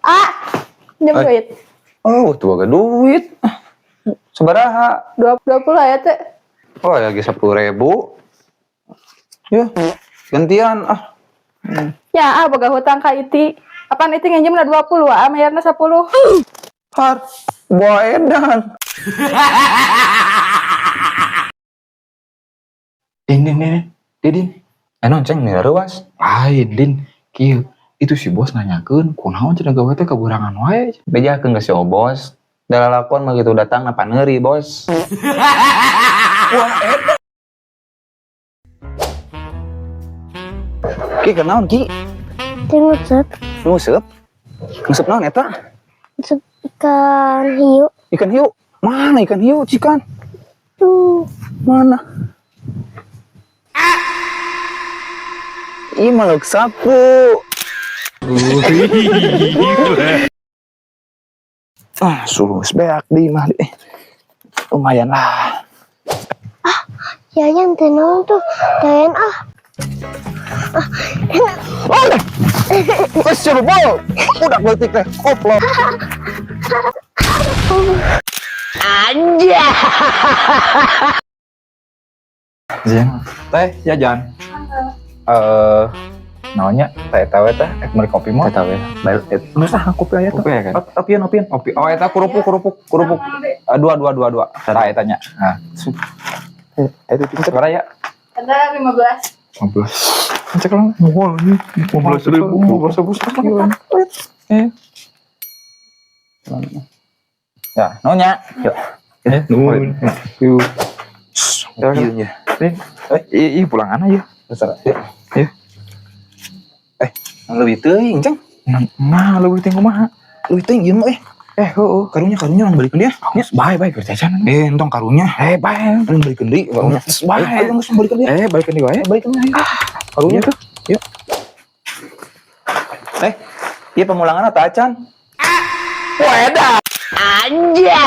Ah, pinjam duit. Oh, tuh boga duit. Sabaraha? 20 ya teh. Oh, lagi 10.000. Ya, gantian ah. Ya, ah boga hutang ka Iti. Apaan Iti nginjem 20, ah mayarna 10. Har, bawa edan. Din, din, din, din, din. Eh, non, ceng, nih ruas. Lain, din. Kieu, itu si bos nanyakeun kunaon cenah gawe teh kaburangan wae. Bejakeun ka si Obos. Da lalakon mah gitu datang na paneuri, Bos. Wah, edan. Ki, kenaon, Ki? Teu nguseup. Nguseup? Nguseup naon eta? Nguseup ikan hiu. Ikan hiu? Mana ikan hiu, Cikan? Tuh. Mana? Ih, maluk sapu. Ah, sus beak di mah. Lumayan lah. Ah, Yayan teu naon tuh. Yayan ah. Ah. Oh, geus bol. Udah leutik teh, koplok. Anjay. Zen, teh jajan. Naonnya teh eta we teh ek meuli kopi mah. Eta we. Bae Geus ah kopi aya teh. Kopi ya kan? Opian, opian. Kopi. Oh eta kerupuk kerupuk kerupuk. Dua dua dua dua. Tah eta nya. Nah. Itu pinter. Sabaraha ya? Ada 15. 15. Cek lah. Mahal ini. 15.000, 15.000 sekian. Eh. Ya, nonya. Yuk. Nuhun. Yuk. Iya nya. Eh, ih pulangan aja. Bentar. Yuk. Yuk. Leuwih teuing, Ceng. Nah, leuwih teh kumaha? Leuwih teuing ieu mah eh. Eh, heueuh. Karunya karunya orang balikeun dia. Nya, bae bae keur jajan. Eh, entong karunya. Eh, bae. Orang balikeun deui karunya. Bae. Ayo geus balikeun dia. Eh, balikeun deui wae. Balikeun deui. Karunya Iya. tuh. Yuk. Eh, ieu pemulangan atau acan? Wah, edan. Anjay.